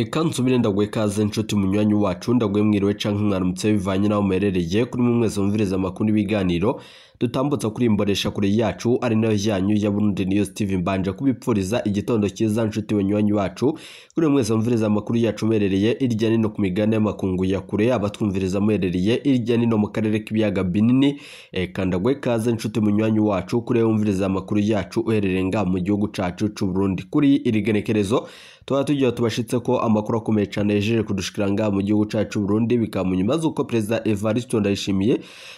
Eka nsubire ndaguhe ikaze nshuti munywanyi wacu, ndaguhe mwiriwe canke mwaramutse bivanye naho muherereye. Kuri mwe mwese mwumviriza amakuru n'ibiganiro dutambutsa kuri imbonesha kure yacu ari nayo yanyu ya Burundi News TV, mbanje kubipfuriza igitondo cyiza nshuti banywanyi wacu. Kuri mwe mwese mwumviriza amakuru yacu muherereye irya nino ku migabane y'amakungu ya kure, abatwumviriza muherereye irya nino mu karere k'ibiyaga binini, eka ndaguhe ikaze nshuti munywanyi wacu kuri wumviriza amakuru yacu uherereye ngaha mu gihugu cacu c'u Burundi. Kuri iri genekerezo tuba tugiye tubashitse ko amakuru akomeye cyane yejeje kudushikira ngaha mu gihugu cacu Burundi, bikaba mu nyuma z'uko Perezida Evariste Ndayishimiye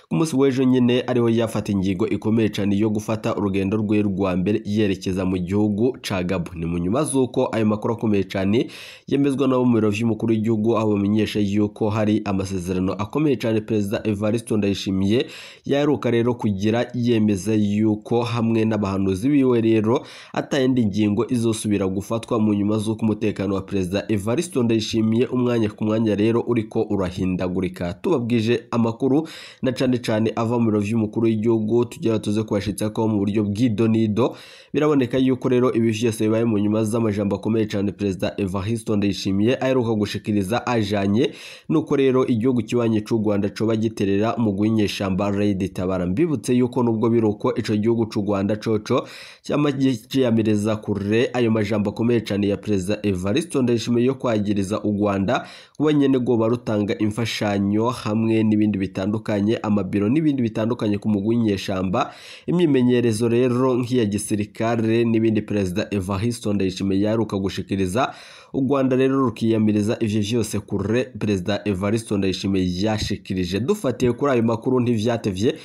ku munsi w'ejo nyene ariho yafata ingingo ikomeye cyane yo gufata urugendo rwe rwa mbere yerekeza mu gihugu ca Gabon. Ni mu nyuma z'uko ayo makuru akomeye cyane yemezwa n'abo mu biro vy'umukuru w'igihugu, aho bamenyesha yuko hari amasezerano akomeye cyane Perezida Evariste Ndayishimiye yaheruka rero kugira yemeza yuko hamwe n'abahanuzi biwe rero atayindi ngingo izosubira gufatwa mu nyuma z'uko umutekano wa Perezida Evariste Ndayishimiye umwanya ku mwanya rero uriko urahindagurika. Tubabwije amakuru na cane cane ava mu biro vy'umukuru w'igihugu, tugira tuze kubashitsa ko mu buryo bw'idonido. Biraboneka yuko rero ibi vyose bibaye mu nyuma z'amajambo akomeye cane Perezida Evariste Ndayishimiye aheruka gushikiriza ajanye nuko rero igihugu kibanye c'u Rwanda coba giterera mu guhinyeshamba Raid Tabara. Mbibutse yuko nubwo biruko ico gihugu c'u Rwanda coco cyama ciyamireza kure ayo majambo akomeye cane ya Perezida Evariste Ndayishimiye yo kwagiriza u Rwanda kuba nyene rwoba rutanga imfashanyo hamwe n'ibindi bitandukanye, amabiro n'ibindi bitandukanye ku mugwi w'inyeshamba, imyimenyerezo rero nk'iya gisirikare n'ibindi. Perezida Evariste Ndayishimiye yaruka gushikiriza u Rwanda rero rukiyamiriza ivyo vyose kure Perezida Evariste Ndayishimiye yashikirije. Dufatiye kuri ayo makuru ntivyatevye,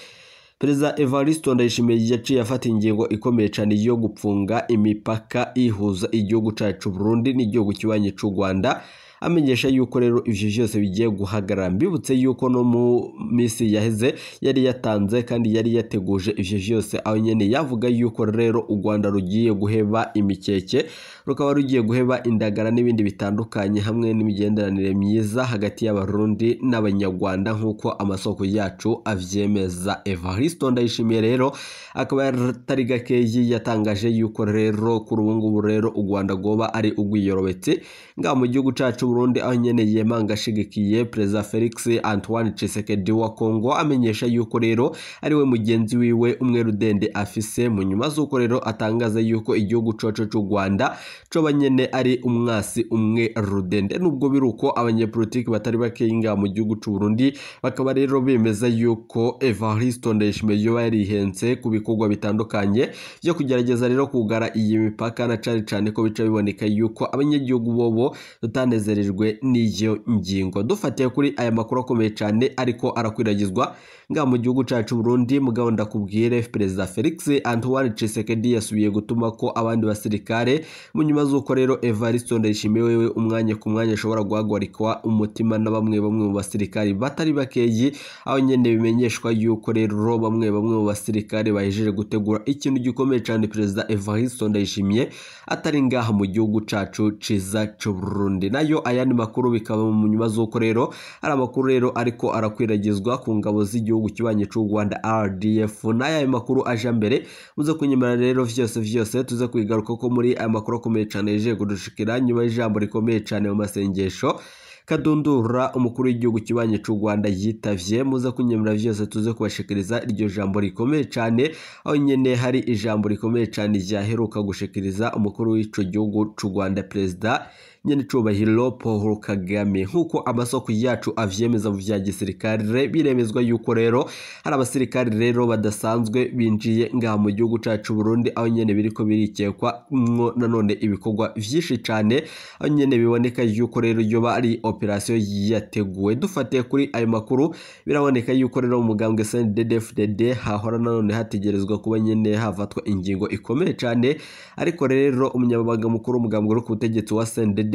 Perezida Evariste Ndayishimiye yaciye afata ingingo ikomeye cyane yo gupfunga imipaka ihuza igihugu cacu Burundi n'igihugu kibanyi c'u Rwanda, amenyesha yuko rero ivyo vyose bigiye guhagarara. Mbibutse yuko no mu misi yaheze yari yatanze kandi yari yateguje ivyo vyose, aho nyene yavuga yuko rero u Rwanda rugiye guheba imikeke, rukaba rugiye guheba indagara n'ibindi bitandukanye hamwe n'imigenderanire myiza hagati y'Abarundi n'Abanyarwanda nk'uko amasoko yacu avyemeza. Evariste Ndayishimiye rero akaba atari gakeyi yatangaje yuko rero kuri ubu ngubu rero u Rwanda rwoba ari urwiyorobetse ngaha mu gihugu cacu Burundi, aho nyene yemanga ashigikiye Perezida Felix Antoine Tshisekedi wa Congo, amenyesha yuko rero ari we mugenzi wiwe umwe rudende afise, mu nyuma z'uko rero atangaza yuko igihugu coco c'u Rwanda coba nyene ari umwasi umwe rudende. Nubwo biruko abanyepolitiki batari bakeyi ngaha mu gihugu c'u Burundi bakaba rero bemeza yuko Evariste Ndayishimiye yoba yarihenze ku bikorwa bitandukanye vyo kugerageza rero kugara iyi mipaka, na cane cane ko bica biboneka yuko abanyagihugu bobo tutanezerejwe n'iyo ngingo. Dufatiye kuri aya makuru akomeye cyane ariko arakwiragizwa ngaha mu gihugu cacu Burundi, mugabo ndakubwire Perezida Felix Antoine Tshisekedi yasubiye gutuma ko abandi basirikare mu nyuma z'uko rero Evariste Ndayishimiye wewe umwanya ku mwanya ashobora guhagarikwa umutima na bamwe bamwe mu basirikare batari bakeyi, aho nyene bimenyeshwa yuko rero bamwe bamwe mu basirikare bahejeje gutegura ikintu gikomeye cyane Perezida Evariste Ndayishimiye atari ngaha mu gihugu cacu ciza c'u Burundi. Nayo ayandi makuru bikaba mu nyuma z'uko rero ari amakuru rero ariko arakwiragizwa ku ngabo z'igihugu kibanye c'u Rwanda RDF. N'aya makuru aje mbere muze kunyemera rero vyose vyose tuze kwigaruka ko muri aya makuru akomeye cyane yeje kudushikira nyuma y'ijambo rikomeye cyane mu masengesho Kadundura umukuru w'igihugu kibanye c'u Rwanda yitavye. Muze kunyemera vyose tuze kubashikiriza iryo jambo rikomeye cyane, aho nyene hari ijambo rikomeye cyane ryaheruka gushikiriza umukuru w'ico gihugu c'u Rwanda Perezida nyene cubahiro Paul Kagame. Nkuko amasoko yacu avyemeza mu vya gisirikare, biremezwa yuko rero hari abasirikare rero badasanzwe binjiye ngaha mu gihugu cacu Burundi, aho nyene biriko birikekwa mwo nanone ibikorwa vyinshi cane, aho nyene biboneka yuko rero yoba ari operation yateguwe. Dufatiye kuri ayo makuru biraboneka yuko rero umugambwe CNDD-FDD hahora nanone hategerezwa kuba nyene hafatwa ingingo ikomeye cane, ariko rero umunyamabanga mukuru umugambwe uri ku butegetsi wa CNDD-FDD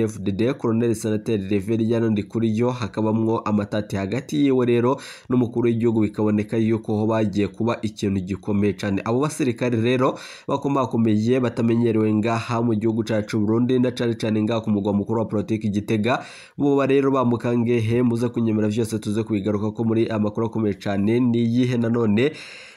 Colonel Senateri Reverien Ndikuriyo hakabamwo amatati hagati yiwe rero n'umukuru w'igihugu, bikaboneka yuko ho bagiye kuba ikintu gikomeye cane. Abo basirikare rero bakomakomeye batamenyerewe ngaha mu gihugu cacu Burundi na cane cane ngaha ku mugwa mukuru wa politiki Gitega, bo rero bamukangehe. Muze kunyemera vyose tuze kubigaruka ko muri amakuru akomeye cane. Ni yihe nanone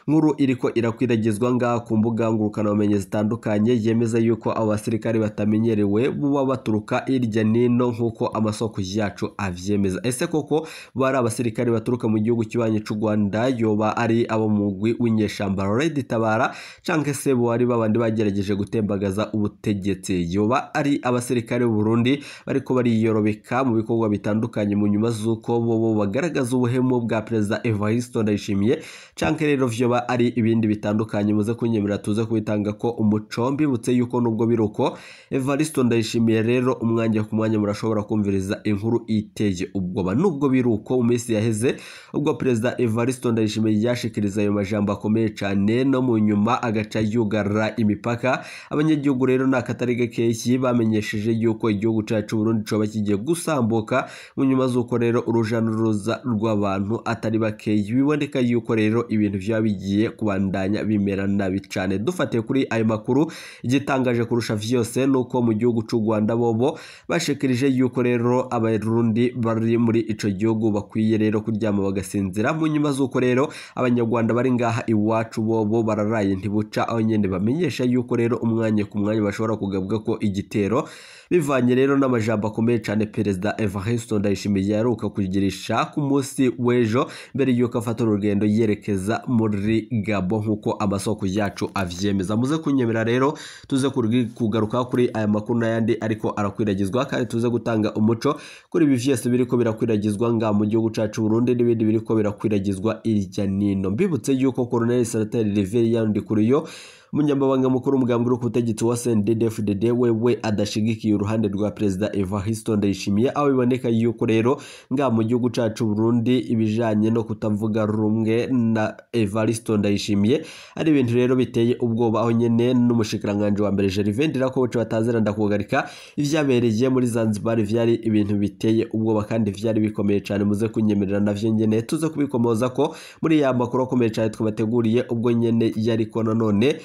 Nkuru iriko irakwiragizwa ngaha ku mbuga ngurukanabumenyi zitandukanye yemeza yuko abo basirikare batamenyerewe buba baturuka irya nino nk'uko amasoko yacu avyemeza. Ese koko bari abasirikare baturuka mu gihugu kibanyi c'u Rwanda, yoba ari abo mugwi w'inyeshamba Red Tabara, canke se bo ari babandi bagerageje gutembagaza ubutegetsi? Yoba ari abasirikare b'u Burundi bariko bariyorobeka mu bikorwa bitandukanye mu nyuma z'uko bobo bagaragaza ubuhemu bwa Perezida Evariste Ndayishimiye, canke rero vyoba ari ibindi bitandukanye? Muze kunyemera tuze kubitanga ko umuco. Mbibutse yuko nubwo biruko Evariste Ndayishimiye rero umwanya ku mwanya murashobora kumviriza inkuru iteye ubwoba. Nubwo biruko mu minsi yaheze ubwo Perezida Evariste Ndayishimiye yashikiriza ayo majambo akomeye cane, no mu nyuma agaca yugara imipaka, abanyagihugu rero n'akatari gakeyi bamenyesheje yuko igihugu cacu Burundi coba kigiye gusambuka mu nyuma z'uko rero uruja n'uruza rw'abantu atari bakeyi biboneka yuko rero ibintu vyaba bigiye kubandanya bimera nabi cane. Dufatiye kuri ayo makuru, igitangaje kurusha vyose nuko mu gihugu c'u Rwanda bobo bashikirije yuko rero abarundi bari muri ico gihugu bakwiye rero kuryama bagasinzira, mu nyuma z'uko rero abanyarwanda bari ngaha iwacu bobo bararaye ntibuca, aho nyene bamenyesha yuko rero umwanya ku mwanya bashobora kugabwa ko igitero, bivanye rero n'amajambo akomeye cane Perezida Evariste Ndayishimiye yaheruka kugirisha ku munsi w'ejo mbere yuko afata urugendo yerekeza muri Gabon nk'uko amasoko yacu avyemeza. Muze kunyemera rero tuze kugaruka kuri aya makuru n'ayandi ariko arakwiragizwa, kandi tuze gutanga umuco kuri ibi vyose biriko birakwiragizwa nga mu gihugu cacu Burundi n'ibindi biriko birakwiragizwa irya nino. Mbibutse yuko Colonel Senateri Reverien Ndikuriyo, umunyamabanga mukuru umugambwe uri ku butegetsi wa CNDD-FDD, wewe adashigikiye uruhande rwa Perezida Evariste Ndayishimiye, aho biboneka yuko rero nga mu gihugu cacu Burundi ibijanye no kutavuga rumwe na Evariste Ndayishimiye ari ibintu rero biteye ubwoba, aho nyene n'umushikiranganje wa mbere Gervais Ndirakobuca batazira ndakugarika ivyabereye muri Zanzibar vyari ibintu biteye ubwoba kandi vyari bikomeye cane. Muze kunyemerera navyo nyene tuze kubikomoza ko muri ya makuru akomeye cane twabateguriye, ubwo nyene yariko nanone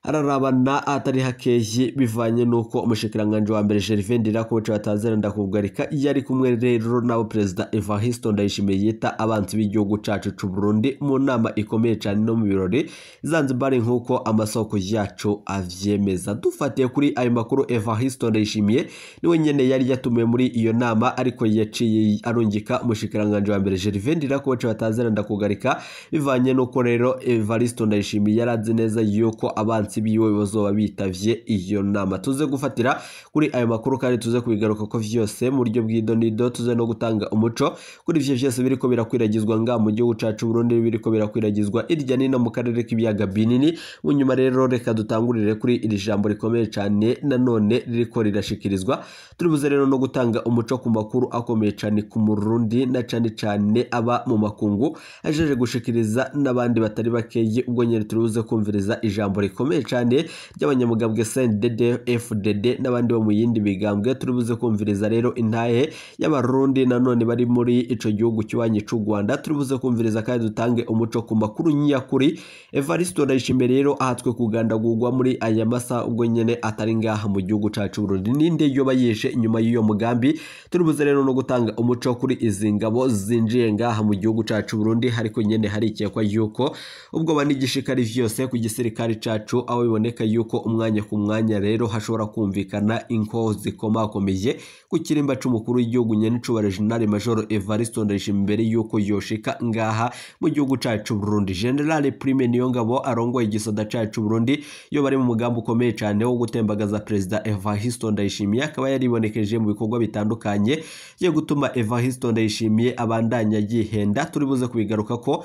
ararabana atari hakeyi bivanye nuko umushikiranganje wa mbere Gervais Ndirakobuca batazira ndakugarika yari kumwe rero nabo Perezida Evariste Ndayishimiye yita abanzi b'igihugu cacu c'u Burundi mu nama ikomeye cane no mu birori Zanzibar nk'uko amasoko yacu avyemeza. Dufatiye kuri ayo makuru, Evariste Ndayishimiye niwe nyene yari yatumiwe muri iyo nama, ariko yaciye arungika umushikiranganje wa mbere Gervais Ndirakobuca batazira ndakugarika bivanye nuko rero Evariste Ndayishimiye yarazi neza yuko abanzi biwe bazoba bitavye iyo nama. Tuze gufatira kuri ayo makuru kandi tuze kubigaruka ko vyose mu buryo bw'idonido, tuze no gutanga umuco kuri ivyo vyose biriko birakwiragizwa nga mu gihugu cacu Burundi, biriko birakwiragizwa irya nino mu karere k'ibiyaga binini. Munyuma rero reka dutangurire kuri iri jambo rikomeye cane nanone ririko rirashikirizwa. Turibuze rero no gutanga umuco ku makuru akomeye cane ku Murundi na cane cane aba mu makungu ajeje gushikiriza n'abandi batari bakeye, ubwo nyene turibuze kumviriza ijambo rikomeye cane ry'abanyamugambwe CNDD FDD n'abandi bo mu yindi migambwe. Turibuze kumviriza rero intahe y'abarundi nanone bari muri ico gihugu kibanyi c'u Rwanda. Turibuze kumviriza kandi dutange umuco ku makuru nyakuri. Evariste Ndayishimiye rero ahatswe kugandagurwa muri aya masa ubwo nyene atari ngaha mu gihugu cacu Burundi. Ninde yoba yishe inyuma y'iyo mugambi? Turibuze rero no gutanga umuco kuri izi ngabo zinjiye ngaha mu gihugu cacu Burundi, hariko nyene harikekwa yuko ubwo banigishikari vyose ku gisirikare cacu, aho biboneka yuko umwanya ku mwanya rero hashobora kumvikana inko zikomakomeye ku kirimba c'umukuru w'igihugu nyene c'ubara General Major Evariste Ndayishimiye mbere yuko yoshika ngaha mu gihugu cacu Burundi. General Prime Niyongabo arongoye igisoda cacu Burundi yo bari mu mugambi ukomeye cane wo gutembagaza Perezida Evariste Ndayishimiye, akaba yaribonekeje mu bikorwa bitandukanye byo gutuma Evariste Ndayishimiye abandanya yihenda. Turibuze kubigaruka ko.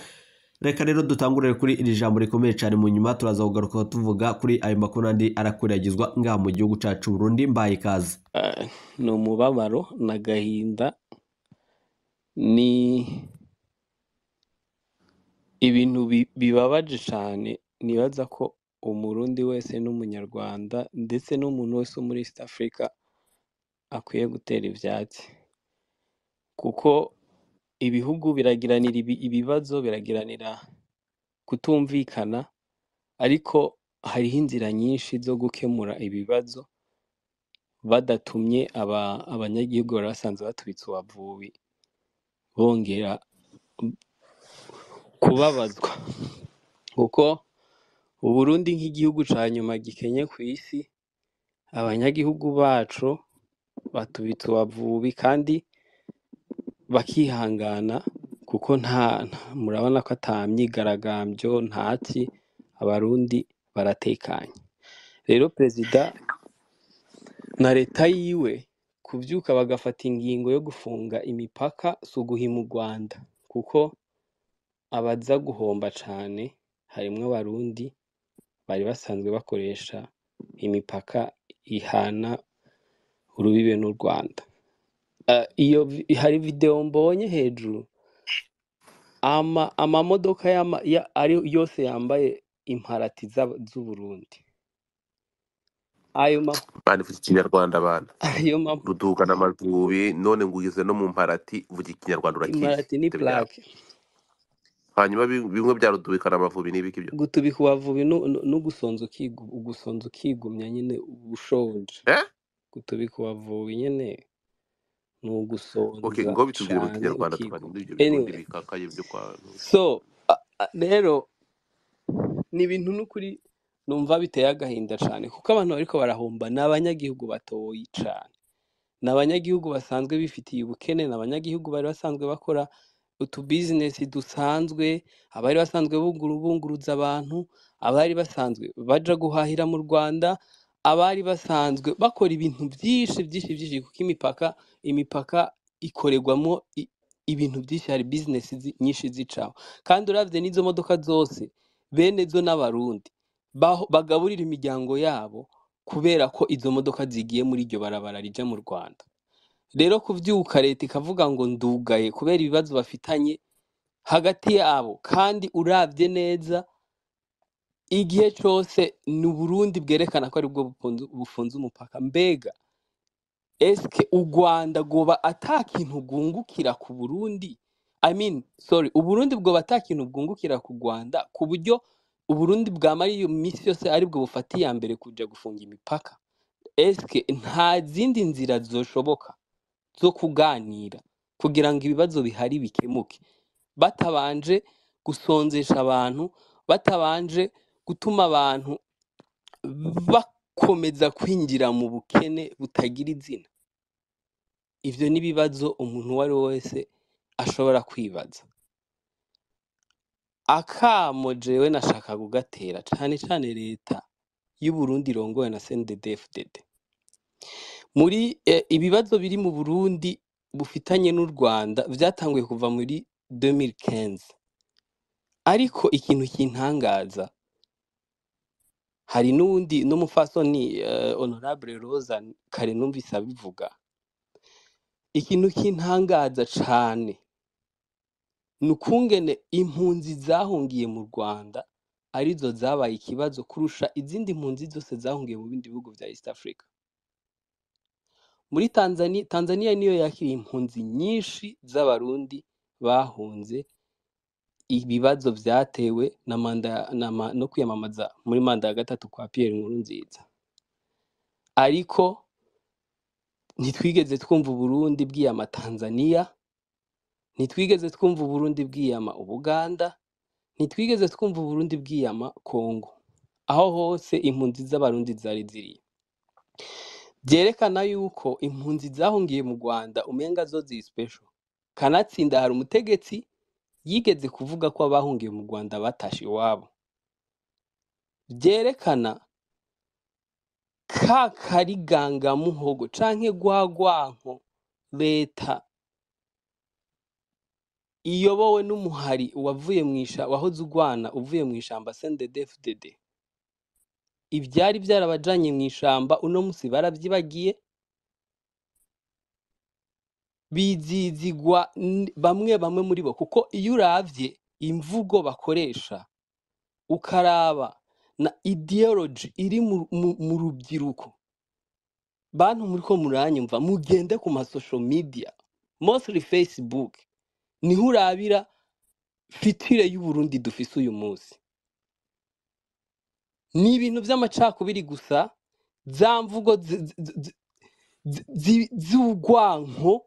Reka rero dutangurire kuri iri jambo rikomeye cyane, mu nyuma turaza kugaruka tuvuga kuri ayo makuru andi arakuragizwa ngaha mu gihugu cacu Burundi. Mbaye ikaze. Ni umubabaro n'agahinda, ni ibintu bibabaje cane. Nibaza ko umurundi wese n'umunyarwanda ndetse n'umuntu wese wo muri East Africa akwiye gutera ivyatsi, kuko ibihugu biragiranira ibibazo, biragiranira kutumvikana, ariko hariho inzira nyinshi zo gukemura ibibazo badatumye abanyagihugu bari basanzwe baturitse uwavubi bongera kubabazwa. Kuko Uburundi nk'igihugu ca nyuma gikenye kw'isi, abanyagihugu baco batubitse ubavubi kandi bakihangana, kuko nta murabona ko ata myigaragambyo ntaki, abarundi baratekanye. Rero perezida na leta yiwe kuvyuka bagafata ingingo yo gufunga imipaka si uguhima u Rwanda, kuko abaza guhomba cane harimwo abarundi bari basanzwe bakoresha imipaka ihana urubibe n'u Rwanda. Iyo hari video mbonye hejuru amamodoka ari yose yambaye imparati z'Uburundi. Ayo ma Bana ivuga ikinyarwanda bana. Ayo ma Ruduga n'amavubi none ngugize no mu mparati, vuga ikinyarwanda urakizi. Imparati ni Ibyo byabo. plaque. Hanyuma bimwe bya rudubikana amavubi n'ibiki byo? Gutubika ubavubi no gusonza ugusonza ukigumya nyine ushonje. Eh? Gutubika ubavubi nyene ni Okay, ugusonza ngo bitubwire mu cane kinyarwanda tukava ukigumya. muri ibyo birundi Anyway, bikakaye byo kwa. So rero ni ibintu n'ukuri numva biteye agahinda cane, kuko abantu bariko barahomba ni abanyagihugu batoyi cane, ni abanyagihugu basanzwe bifitiye ubukene, ni abanyagihugu bari basanzwe bakora utubizinesi dusanzwe, abari basanzwe bunguruza abantu, abari basanzwe baja guhahira mu Rwanda, abari basanzwe bakora ibintu vyinshi vyinshi vyinshi, kuko imipaka ikorerwamwo ibintu vyinshi, hari business nyinshi zicaho. Kandi uravye n'izo modoka zose bene zo n'abarundi bagaburira imiryango yabo kubera ko izo modoka zigiye muri iryo barabara rija mu Rwanda. Rero kuvyuka leta ikavuga ngo ndugaye kubera ibibazo bafitanye hagati yabo, kandi uravye neza igihe cose ni Uburundi bwerekana ko aribwo bufunze umupaka. Mbega eske u Rwanda rwoba ata kintu rwungukira ku Burundi? I mean, sorry, Uburundi bwoba ata kintu bwungukira ku Rwanda ku buryo Uburundi bwamara iyo misi yose aribwo bufata iya mbere kuja gufunga imipaka? Eske nta zindi nzira zoshoboka zo kuganira kugira ngo ibibazo bihari bikemuke, batabanje gusonzesha abantu, batabanje gutuma abantu bakomeza kwinjira mu bukene butagira izina? Ivyo ni ibibazo umuntu uwo ari we wese ashobora kwibaza. Akamo jewe nashaka kugatera cane cane leta y'Uburundi irongowe na CNDD-FDD. Muri ibibazo biri mu Burundi bufitanye n'u Rwanda vyatanguye kuva muri 2015. Ariko ikintu kintangaza, hari n'uwundi n'umupfasoni Honorable Rosa kare numvise abivuga. Ikintu kintangaza cane ni ukungene impunzi zahungiye mu Rwanda arizo zabaye ikibazo kurusha izindi mpunzi zose zahungiye mu bindi bihugu vya East Africa. Muri Tanzania niyo yakiriye impunzi nyinshi z'abarundi bahunze ibibazo vyatewe na manda no kwiyamamaza muri manda ya gatatu kwa Pierre Nkurunziza. Ariko ntitwigeze twumva Uburundi bwiyama Tanzania, ntitwigeze twumva Uburundi bwiyama Ubuganda, ntitwigeze twumva Uburundi bwiyama Congo. Aho hose impunzi z'abarundi zari ziri. Vyerekana yuko impunzi zahungiye mu Rwanda umenga zo ziri special. Kanatsinda hari umutegetsi yigeze kuvuga ko abahungiye mu Rwanda batashe iwabo. Vyerekana ka karigangamuhogo canke rwa rwanko leta iyobowe n'umuhari wavuye mwisha wahoze urwana uvuye mw'ishamba CNDD-FDD. Ivyari vyarabajanye mw'ishamba uno musi baravyibagiye, bizizigwa bamwe bamwe muri bo, kuko iyo uravye imvugo bakoresha ukaraba na ideology iri mu rubyiruko, bantu muriko muranyumva mugende ku ma social media, mostly Facebook, niho urabira fitire y'Uburundi dufise uyu munsi. Ni ibintu vy'amacakubiri gusa, za mvugo z'urwanko.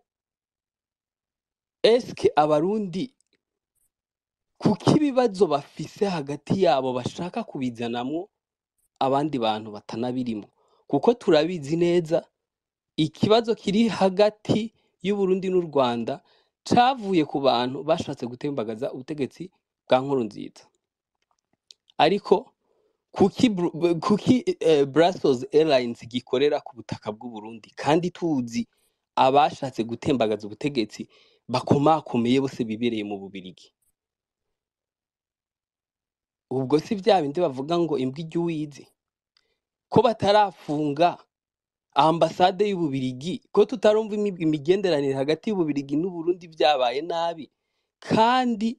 Eske abarundi Kuko ibibazo bafise hagati yabo bashaka kubizanamwo abandi bantu batanabirimo, kuko turabizi neza ikibazo kiri hagati y'Uburundi n'u Rwanda cavuye ku bantu bashatse gutembagaza ubutegetsi bwa Nkurunziza. Ariko kuki Brussels Airlines gikorera ku butaka bw'u Burundi kandi tuzi abashatse gutembagaza ubutegetsi bakomakomeye bose bibereye mu Bubirigi? Ubwo si vya bindi bavuga ngo imbwa irya uwizi? Ko batarafunga ambasade y'Ububirigi, ko tutarumva imigenderanire hagati y'Ububirigi n'Uburundi vyabaye nabi, kandi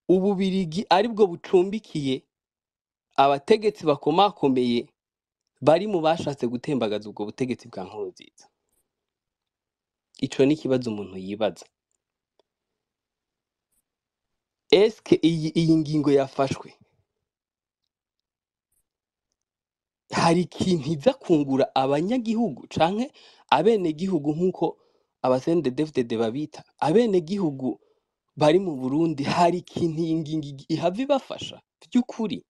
Ububirigi aribwo bucumbikiye abategetsi bakomakomeye bari mu bashatse gutembagaza ubwo butegetsi bwa Nkurunziza? Ico ni ikibazo umuntu yibaza. Eske iyi ngingo yafashwe hari ikintu iza kungura abanyagihugu canke abenegihugu nk'uko abasendedefdede babita abenegihugu bari mu Burundi? Hari ikintu iyi ngingo ihava ibafasha vy'ukuri,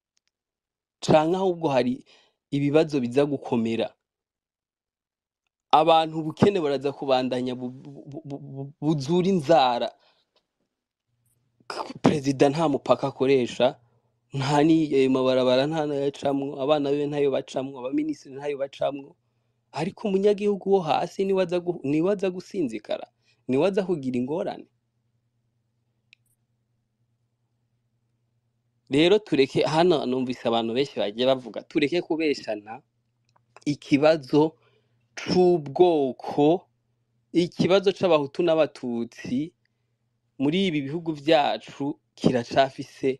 canke ahubwo hari ibibazo biza gukomera? Abantu ubukene baraza kubandanya buzura inzara. Perezida nta mupaka akoresha, nta ni mabarabara nta nayacamwo, abana be ntayo bacamwo, abaminisitiri ntayo bacamwo, ariko umunyagihugu wo hasi niwe aza gusinzikara, niwe aza kugira ingorane. Rero tureke, hano numvise abantu benshi bagiye bavuga tureke kubeshana ikibazo c'ubwoko, ikibazo c'abahutu n'abatutsi muri ibi bihugu vyacu kiracafise,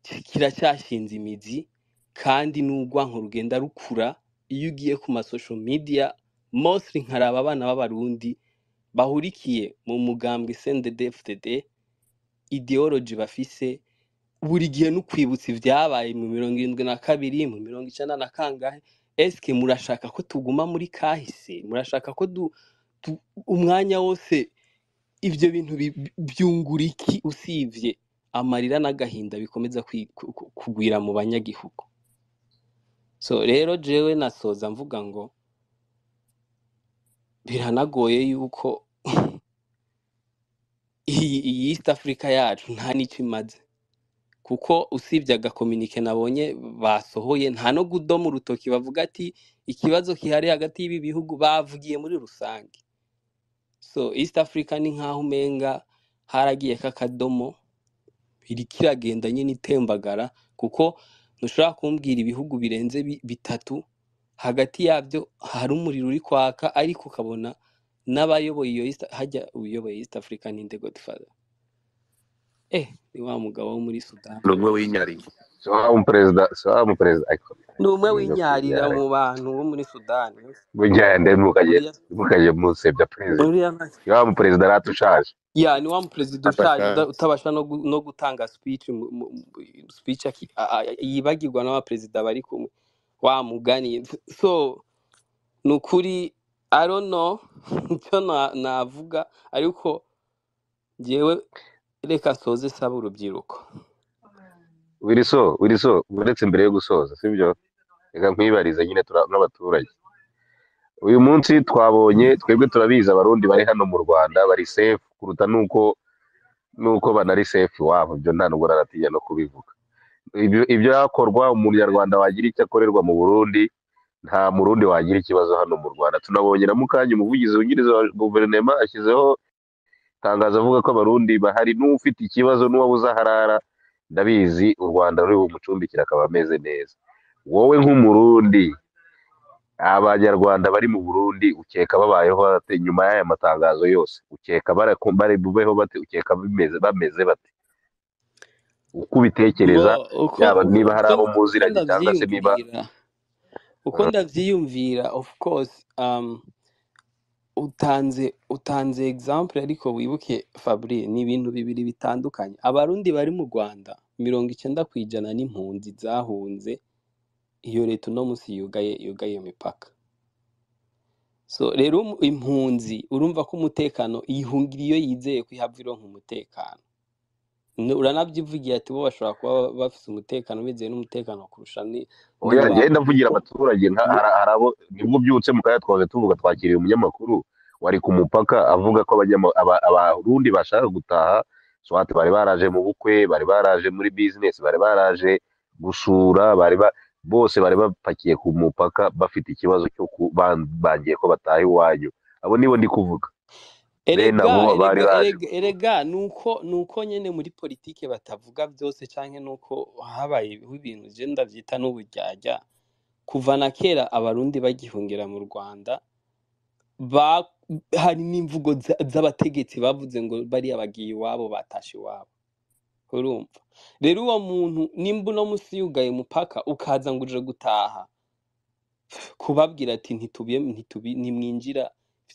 kiracyashinze imizi, kandi n'urwanko rugenda rukura. Iyo ugiye ku ma social media mostly nkaraba abana b'abarundi bahurikiye mu mugambwe CNDD-FDD, ideology bafise buri gihe n'ukwibutsa ivyabaye mu 72, mu 90 na kangahe. Eske murashaka ko tuguma muri kahise? Murashaka ko umwanya wose ivyo bintu vyungura iki usivye amarira n'agahinda bikomeza kugwira mu banyagihugu? So rero jewe nasoza mvuga ngo biranagoye yuko iyi East Africa yacu nta nico imaze, kuko usibye agakominike nabonye basohoye nta no gudoma urutoki bavuga ati ikibazo kihari hagati y'ibi bihugu, bavugiye muri rusange. So East Africa ni nkaho umenga haragiye kakadomo, iriko iragenda nyene itembagara, kuko ntushobora kumbwira ibihugu birenze bitatu hagati yavyo hari umuriro uri kwaka, ariko ukabona n'abayoboye iyo East, hajya uyoboye East Africa ninde Godfather? Ni wa mugabo wo muri Sudan. Ni umwe w'inyariye. Si wa muperezida, si wa muperezida, ariko Ni umwe ibintu byo w'inyarira kubyara mu bantu bo muri Sudan. mugende mukajye Uriya mukajye musebya perezida. uriya Ni wa muperezida aratushaje. ya ni wa muperezida ushaje atashaje utabasha no gutanga speech, speech yibagirwa n'abaperezida bari kumwe wa mugani. So nukuri I don't know icyo navuga, ariko njyewe reka soze saba urubyiruko. Wiriso, Wiriso, uretse mbere yo gusoza, sibyo? Reka nkwibarize nyine n'abaturage. Uyu munsi twabonye, twebwe turabizi abarundi bari hano mu Rwanda bari safe kuruta nuko banari safe iwabo, ibyo nta nubwo naratinya no kubivuga. Ibyo yakorwa umunyarwanda wagira icyo akorerwa mu Burundi, nta murundi wagira ikibazo hano mu Rwanda. Tunabonye na mukanya umuvugizi wungiriza wa guverinoma ashyizeho itangazo avuga ko abarundi bahari, n'ufite ikibazo n'uwabuze aharara, ndabizi u Rwanda ruri bumucumbikire akaba ameze neza. Wowe nk'umurundi, abanyarwanda bari mu Burundi ukeka babayeho bate nyuma y'aya matangazo yose? Ukeka bari bubeho bate? Ukeka bameze bate? Uko ubitekereza, Bo uko yaba niba hari uko abo uko muziranye cyangwa se niba ndavyiyumvira, uko ndavyiyumvira, of course utanze example, ariko wibuke Fabri, ni ibintu bibiri bitandukanye. Abarundi bari mu Rwanda 90% n'impunzi zahunze iyo leta uno musi yugaye iyo mipaka. So rero impunzi urumva ko umutekano ihungira iyo yizeye ko ihava ironka umutekano. Uranabyivugiye ati bo bashobora kuba bafise umutekano, bizeye n'umutekano kurusha Oya, n'iwabo. njyewe ndavugira abaturage nka Ni- hari abo nibwo ubyutse mu kanya twahoze tuvuga, twakiriye umunyamakuru wari ku mupaka avuga ko abarundi bashaka gutaha, swat bari baraje mu bukwe, bari baraje muri business, bari baraje gusura, bose bari bapakiye ku mupaka bafite ikibazo cyo bangiye ko bataha iwanyu. Abo nibo ndi kuvuga, bene Erega abo bari erega baje erega erega nuko nyene muri politike batavuga byose, canke nuko habayeho ibintu je ndavyita n'uburyarya. Kuva na kera abarundi bagihungira mu Rwanda, hari n'imvugo z'abategetsi bavuze ngo bariya bagiye iwabo, batashe iwabo. Urumva rero uwo muntu nimba uno musi yugaye umupaka ukaza ngo uje gutaha, kubabwira ati ntitubiye ntitubi ntimwinjira,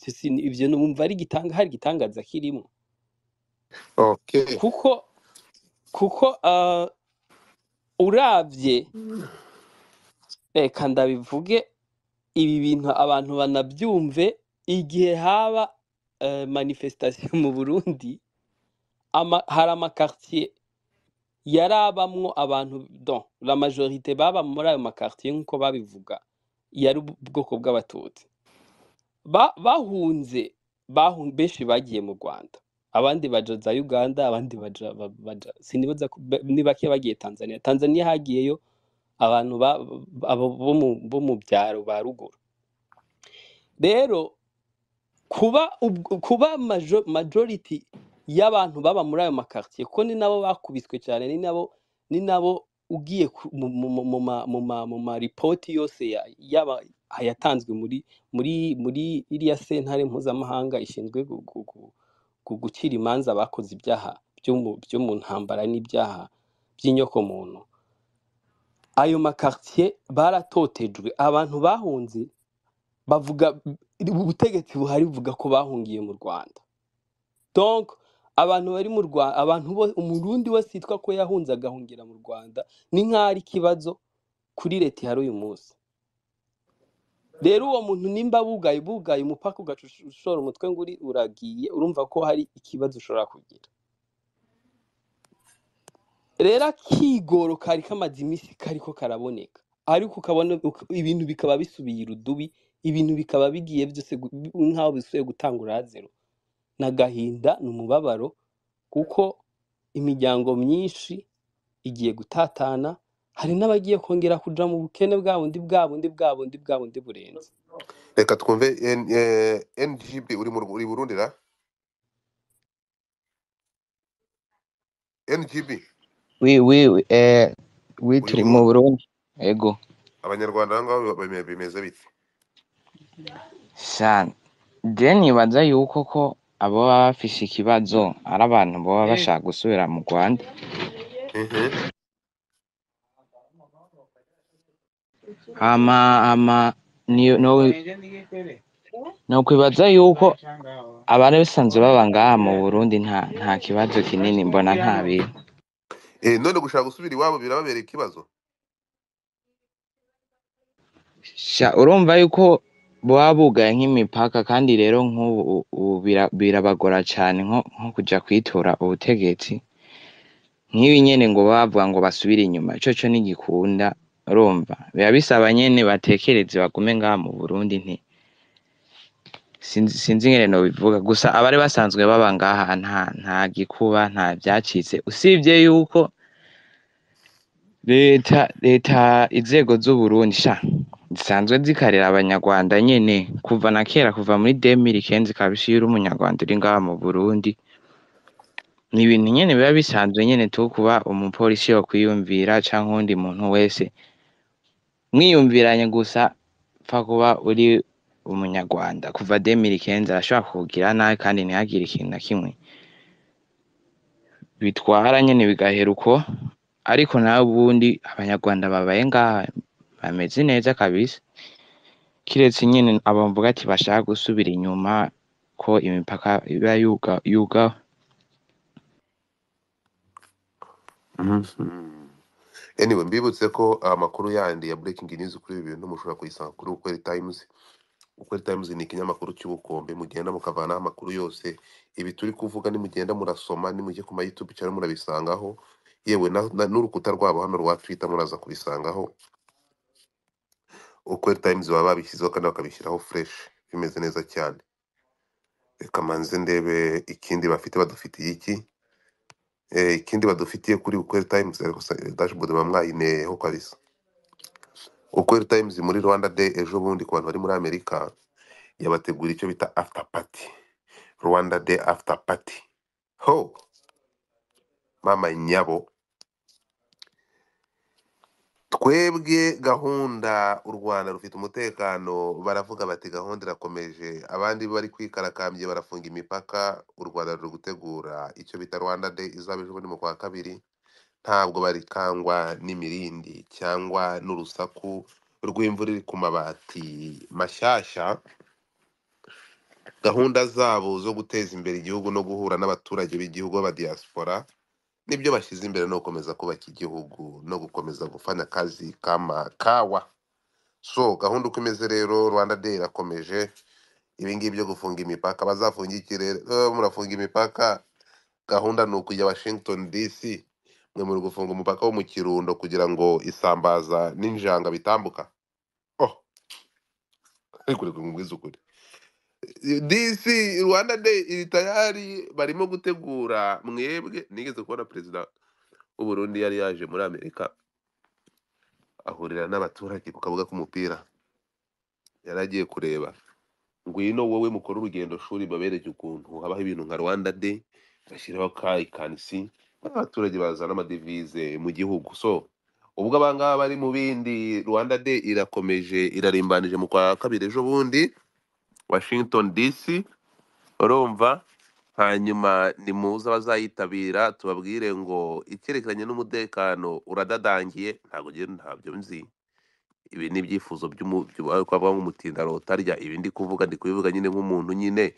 ivyo ivyo numva ari hari igitangaza kirimo. Okay. Kuko uravye, reka ndabivuge ibi bintu abantu banabyumve, igihe haba manifestation mu Burundi, hari amakartier yarabamwo abantu, don la majorité baba muri ayo makartier nkuko babivuga yari ubwoko bw'abatutsi. Bahunze benshi bagiye mu Rwanda, abandi baja za Uganda, abandi baja sinibaza ni bake bagiye Tanzania. Tanzania hagiyeyo abantu abo bo mu byaro ba ruguru. Rero kuba majority y'abantu baba muri ayo makartier, kuko ni nabo bakubiswe cyane, ni nabo ugiye mu ma report yose yaba yatanzwe muri iriya sentare mpuzamahanga ishinzwe gucira imanza abakoze ibyaha byo mu ntambara n'ibyaha by'inyokomuntu. Ayo makartier baratotejwe, abantu bahunze bavuga ubutegetsi buhari buvuga ko bahungiye mu Rwanda. Donc abantu bari mu Rwanda, abantu bo umurundi wese yitwa ko yahunze agahungira mu Rwanda ni nk'aho ari ikibazo kuri leta ihari uyu munsi. Rero uwo muntu nimba bugaye umupaka ugaca ushora umutwe ngo uragiye, urumva ko hari ikibazo ushobora kugira. Rero akigoro kari kamaze iminsi kariko karaboneka, ariko ukabona ibintu bikaba bisubiye irudubi, ibintu bikaba bigiye byose nk'aho bisubiye gutangura zero. N'agahinda, ni umubabaro, kuko imiryango myinshi igiye gutatana, hari n'abagiye kongera kuja mu bukene bwa bundi bwa bundi bwa bundi bwa bundi burenze. Reka twumve NGB uri mu uri Burundi ra? NGB Oui, oui, oui, oui, uri turi mu Burundi. Burundi. Ego. Abanyarwanda aho ngaho bimeze bite? Sana. Je nibaza yuko ko abo baba bafise ikibazo ari abantu boba bashaka gusubira mu Rwanda. Hama no no kwibaza yuko abari basanzwe baba ngaha mu Burundi nta kibazo kinini mbona nta bintu. None gushaka gusubira iwabo birababereye ikibazo? Sha urumva yuko boba bugaye nk'imipaka, kandi rero nk'ubu birabagora cane nko kuja kwitora ubutegetsi. Nk'ibi nyene ngo bavuga ngo basubire inyuma, ico co ntigikunda, urumva biba bisaba nyene batekereze bagume ngaha mu Burundi, nti sinzi ingene nobivuga, gusa abari basanzwe baba ngaha nta gikuba, nta vyacitse, usibye yuko leta inzego z'Uburundi sha zisanzwe zikarera abanyarwanda nyene kuva na kera, kuva muri 2015 kabisa, iyo uri umunyarwanda uri ngaha mu Burundi ni ibintu nyene biba bisanzwe nyene tu kuba umupolisi yo kwiyumvira canke uwundi muntu wese mwiyumviranye, gusa pfa kuba uri umunyarwanda kuva 2015 arashobora kukugira nabi kandi ntihagire ikintu na kimwe bitwara nyene bigahera uko. Ariko nawe ubundi abanyarwanda babaye ngaha bameze neza kabisa, kiretse nyene abo mvuga ati bashaka gusubira inyuma ko imipaka iba yugawe. Anyway, mbibutse ko amakuru yandi ya breaking news kuri ibi bintu mushobora kuyisanga kuri Ukweli Times. Ukweli Times ni ikinyamakuru cy'ubukombe, mugenda mukavanaho amakuru yose. Ibi turi kuvuga nimugenda murasoma, nimujye ku ma YouTube channel murabisangaho, yewe n'urukuta rwabo hano rwa Twitter muraza kubisangaho. Ukweli Times baba babishyizeho kandi bakabishyiraho fresh, bimeze neza cyane. Reka manze ndebe ikindi bafite, badufitiye iki? Ikindi badufitiye kuri Ukweli Times, ariko dashboard baba mwayineyeho kabisa. Ukweli Times muri Rwanda Day ejo bundi, ku bantu bari muri Amerika, yabategura icyo bita after party, Rwanda Day after party. Ho mama nyabo, twebwe gahunda u Rwanda rufite umutekano, baravuga bati gahunda irakomeje, abandi bari kwikarakambye barafunga imipaka, u Rwanda ruri gutegura icyo bita Rwanda Day izaba ejo bundi mu kwa kabiri. Ntabwo barikangwa n'imirindi cyangwa n'urusaku rw'imvura iri ku mabati mashyashya. Gahunda zabo zo guteza imbere igihugu no guhura n'abaturage b'igihugu b'abadiaspora nibyo bashyize imbere, no gukomeza kubaka igihugu no gukomeza gufanya akazi kama kawa. So gahunda uko imeze rero, Rwanda Day irakomeje. Ibingibi byo gufunga imipaka, bazafunga ikirere, murafunga imipaka, gahunda ni ukujya Washington DC, mwe muri gufunga umupaka wo mu Kirundo kugira ngo isambaza n'injanga bitambuka. Oh, ariko reka nkubwize ukuri, DC Rwanda Day iri tayari, barimo gutegura. Mwebwe nigeze kubona perezida w'u Burundi yari yaje muri Amerika, ahurira n'abaturage ku kabuga k'umupira, yari agiye kureba. Ngwino wowe mukore urugendo shuri, babereke ukuntu habaho ibintu nka Rwanda Day, bashyiraho ka ikansi, abaturage bazana amadevize mu gihugu. So ubwo abangaba bari mu bindi, Rwanda Day irakomeje, irarimbanije mu kwa kabiri ejo bundi Washington DC, urumva. Hanyuma nimuza bazayitabira tubabwire ngo icyerekeranye n'umutekano uradadangiye. Ntabwo ngewe ntabyo nzi, ibi ni ibyifuzo twavuga nk'umutinda arya. Ibi ndi kuvuga ndi kubivuga nyine nk'umuntu nyine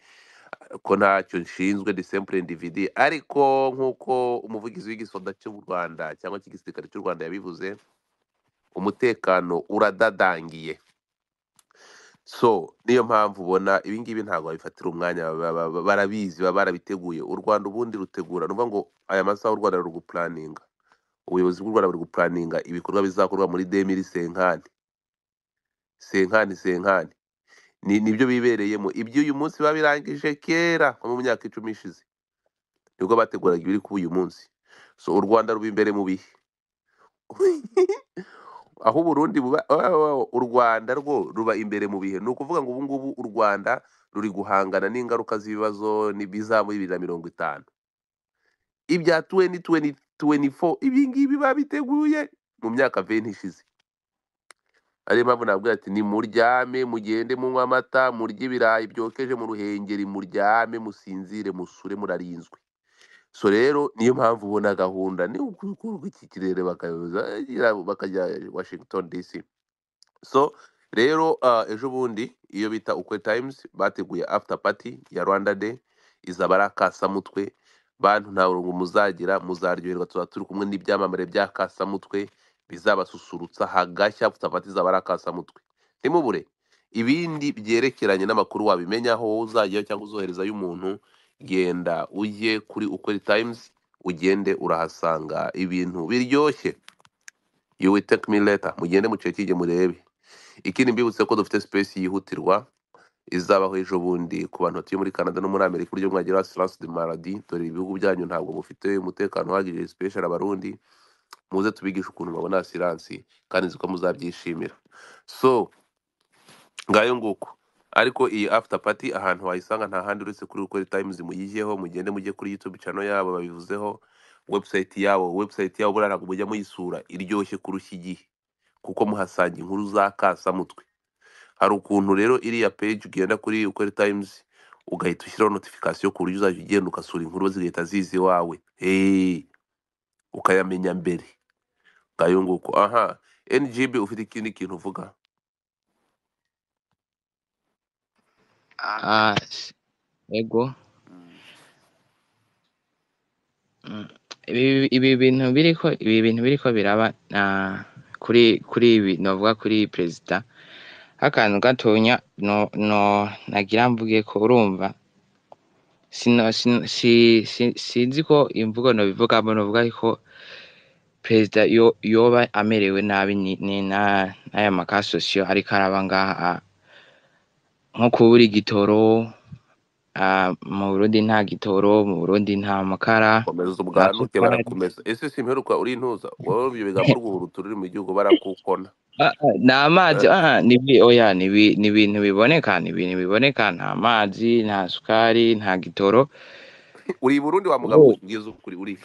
ko ntacyo nshinzwe, ndi simple individu, ariko nk'uko umuvugizi w'igisoda cy'u Rwanda cyangwa cy'igisirikare cy'u Rwanda yabivuze, umutekano uradadangiye. So niyo mpamvu ubona ibi ngibi ntabwo babifatira umwanya, barabizi, baba barabiteguye. U Rwanda ubundi rutegura, ni ukuvuga ngo aya masaha u Rwanda ruri gupulaninga, ubuyobozi bw'u Rwanda buri gupulaninga ibikorwa bizakorwa muri demiri senkani senkani senkani, ni nibyo bibereyemo. Iby'uyu munsi babirangije kera, nko mu myaka 10 ishize nibwo bateguraga ibiri kuba uyu munsi. So u Rwanda ruba imbere mu bihe, aho Burundi buba, u Rwanda rwo ruba imbere mu bihe. Ni ukuvuga ngo ubu ngubu u Rwanda ruri guhangana n'ingaruka z'ibibazo bizaba muri 2050, ibya 2024, ibi ngibi babiteguye mu myaka 20 ishize. Ariyo mpamvu nabwira ati nimuryame, mugende munywa amata, murye ibirayi byokeje mu Ruhengeri, muryame musinzire, musure, murarinzwe. So rero niyo mpamvu ubona gahunda ni uku iki kirere bakajya Washington DC. So rero ejo bundi iyo bita Ukwe Times bateguye after party ya Rwanda Day, izaba ari akasamutwe. Bantu nta rungu muzagira, muzaryoherwa, tuzaba turi kumwe n'ibyamamare bya kasamutwe bizabasusurutsa hagashya. After party izaba ari akasamutwe, ntimubure. Ibindi byerekeranye n'amakuru wabimenyaho wowe uzajyayo cyangwa uzoherezayo umuntu, genda ujye kuri Ukweli Times, ugende urahasanga ibintu biryoshye. You will take me later. Mugende mucekige murebe. Ikindi mbibutse ko dufite space yihutirwa izabaho ejo bundi ku bantu batuye muri Canada no muri Amerika, uburyo mwagira assurance de maladie. Dore ibihugu byanyu ntabwo mufite umutekano uhagije, special abarundi, muze tubigishe ukuntu babona assurance, kandi nzi ko muzabyishimira. So ngayo nguko. Ariko iyi after party ahantu wayisanga nta handi uretse kuri Ukuri Times, muyijeho, mugende mujye kuri YouTube channel yabo babivuzeho, website yabo buriya ntabwo mujya muyisura, iryoshye kurusha igihe kuko muhasanga inkuru za kasamutwe. Hari ukuntu rero iriya page ugenda kuri Ukuri Times ugahita ushyiraho notification ku buryo uzajya ugenda ugasura inkuru zigahita ziza iwawe, hey, ukayamenya mbere. Ngayo nguko. Aha NGB ufite ikindi kintu uvuga? Ego. Ibi bintu biriko biraba kuri ibi novuga kuri perezida Akantu gatonya no nagira mvuge ko urumva sino si, sinzi ko imvugo nobivugamo, novuga ko perezida yoba amerewe nabi ni n'aya makasosiyo ariko araba ngaha, nko kubura igitoro. Mu Burundi nta gitoro, mu Burundi nta makara, Komeza nta ubwanuke sukari. Barakumesa ese simperuka uri intuza wowe ibyo bigambo rw'uburutu ruri mu gihugu barakukona. Ni amazi. Eh, Oya, ni ibintu biboneka, ni ibintu biboneka, nta mazi, nta sukari, nta gitoro. Uri i Burundi wa mugabo Oh. we, mbwiza ukuri uri.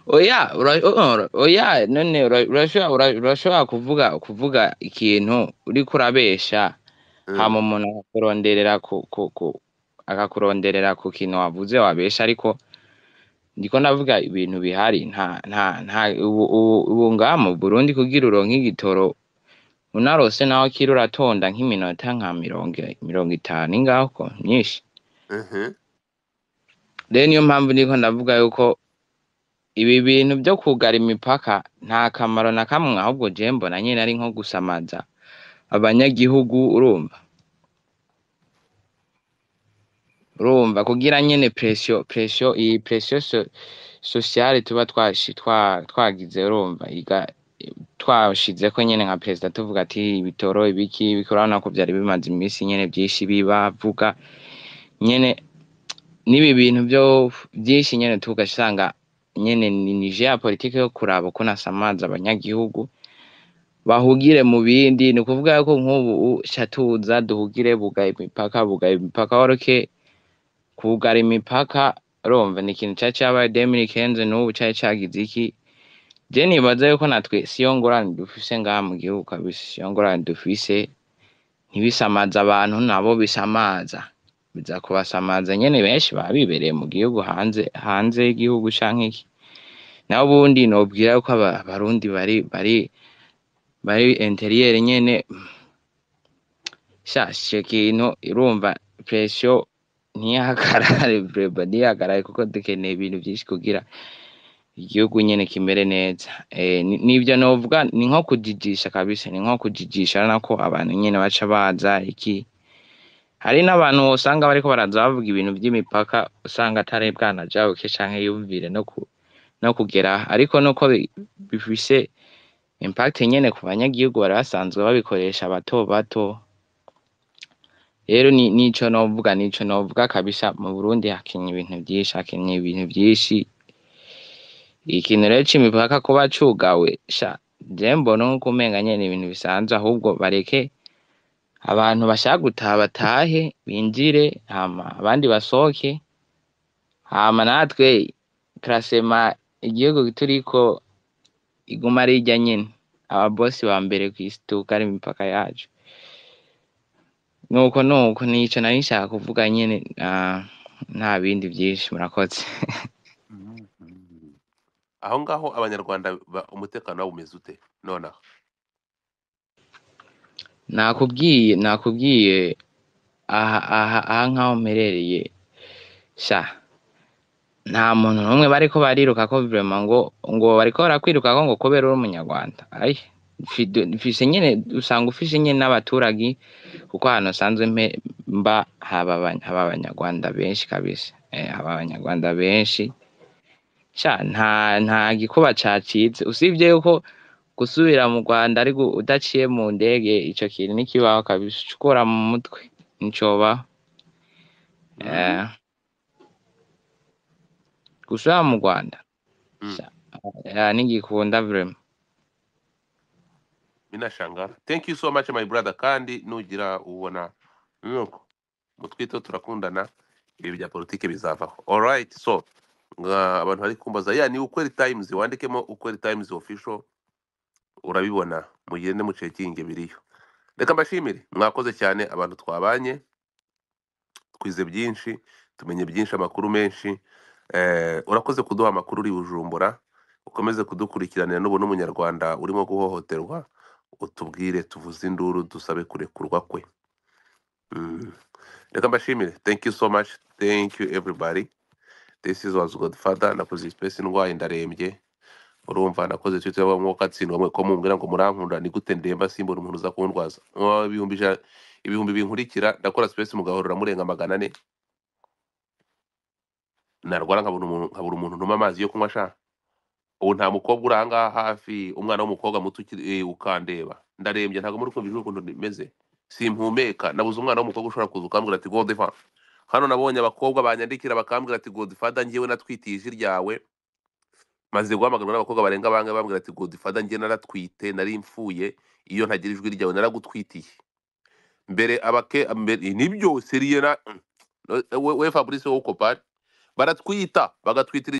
Oya, oya, none urashobora kuvuga ikintu uriko urabesha, hama umuntu akakuronderera akakuronderera ku kintu wavuze wabesha, ariko ndiko ndavuga ibintu bihari. Nta nta nta ubu ngaha mu Burundi kugira uronke igitoro unarose naho kiri uratonda nk'iminota nka 50 ingaho ko myinshi. Rero niyo mpamvu ndiko ndavuga yuko ibi bintu byo kugara imipaka nta kamaro na kamwe, ahubwo je mbona nyene ari nko gusamaza abanyagihugu, urumva kugira nyene pression iyi pression sociale tuba twagize, urumva twashizeko nyene nka perezida tuvuga ati ibitoro ibiki urabona ko vyari bimaze iminsi nyene vyinshi bibavuga nyene n'ibi bintu byo byinshi nyene tugasanga nyene ni jeu politike yo kuraba ukuntu asamaza abanyagihugu bahugire mu bindi. Ni ukuvuga yuko nk'ubu shatuza duhugire bugaye imipaka, bugaye imipaka waruke kugara imipaka, urumva ni ikintu cari cabaye 2015, n'ubu cari cagize iki. Je nibaza yuko natwe siyo ngorane dufise ngaha mu gihugu kabisa, siyo ngorane dufise, ntibisamaza abantu nabo bisamaza, biza kubasamaza nyene, benshi baba bibereye mu gihugu hanze y'igihugu canke iki. Naho ubundi nobwira yuko abarundi bari interiere nyene, sha ico kintu urumva pression ntihagarare, vraiment ntihagarare, kuko dukeneye ibintu vyinshi kugira igihugu nyene kimere neza. Nivyo novuga, ni nko kujijisha kabisa, ni nko kujijisha, urabona ko abantu nyene baca baza iki. Hari n'abantu usanga bariko baraza bavuga ibintu vy'imipaka, usanga atari bwanajabuke canke yumvire no kugera, ariko nuko bifise impact nyene ku banyagihugu bari basanzwe babikoresha bato bato. Rero nico novuga, nico novuga kabisa, mu Burundi hakenye ibintu vyinshi, hakenye ibintu vyinshi. Ikintu rero c'imipaka kuba cugawe, sha je mbona nkuko umenga nyene ibintu bisanzwe, ahubwo bareke abantu bashaka gutaha batahe, binjire, hama abandi basohoke, hama natwe classement igihugu turiko iguma ari irya nyene, ababosi ba mbere kw'isi tugara imipaka yacu. Nuko nico nari nshaka kuvuga nyene, nta bindi vyinshi, murakoze. Aho ngaho abanyarwanda umutekano wabo umeze ute nonaha? Nakubwiye aha nkaho mperereye, sha nta muntu n'umwe bariko bariruka ko vraiment ngo bariko barakwirukako ngo kubera uri umunyarwanda. Ai mfise nyene, usanga ufise nyene n'abaturage, kuko ahantu nsanzwe mba haba abanyarwanda benshi kabisa, haba abanyarwanda benshi. Sha nta gikuba cacitse, usibye yuko gusubira mu Rwanda ariko udaciye mu ndege, ico kintu ntikibaho kabisa, ucukura mu mutwe nticobaho. Gusubira mu Rwanda sha ntigikunda vraiment. Minashangara, thank you so much my brother. Kandi nugira ubona nuko mutwito turakundana, ibi bya politike bizavaho. Alright, so nga abantu bari kumbaza ya ni Ukweli Times, wandikemo Ukweli Times official urabibona, mugende mucekinge biriyo. Reka mbashimire, mwakoze cyane abantu twabanye, twize byinshi, tumenye byinshi, amakuru menshi. Urakoze kuduha amakuru uri Bujumbura, ukomeze kudukurikiranira n'ubu n'umunyarwanda urimo guhohoterwa, utubwire tuvuze induru dusabe kurekurwa kwe. Reka mbashimire, thank you so much, thank you everybody. This is was Godfather, nakoze space ndwaye ndarembye. Urumva nakoze Twitter bamwe katsindwa mwe ko mumbwira ngo murankunda, ni gute ndemba simbona umuntu uza kundwaza? 100,000, ibihumbi binkurikira, ndakora space mugahorora murenga 400, narwara nkabura umuntu, nkabura umuntu ntuma amazi yo kunywa sha. Ubu nta mukobwa uri ahangaha hafi, umwana w'umukobwa muto ukandeba ndarembye, ntabwo muri kumva ijwi ukuntu rimeze, simpumeka, nabuze umwana w'umukobwa ushobora kuza ukambwira ati Godfather. Hano nabonye abakobwa banyandikira bakambwira ati Godfather, njyewe natwitiye ijwi ryawe, maze guhamagarwa n'abakobwa barenga bangahe bambwira ati Godfather, njye naratwite, nari mfuye, iyo ntagira ijwi ryawe naragutwitiye mbere abake mbere nibyo seriye na we Fabrice wo kopari baratwita bagatwitira.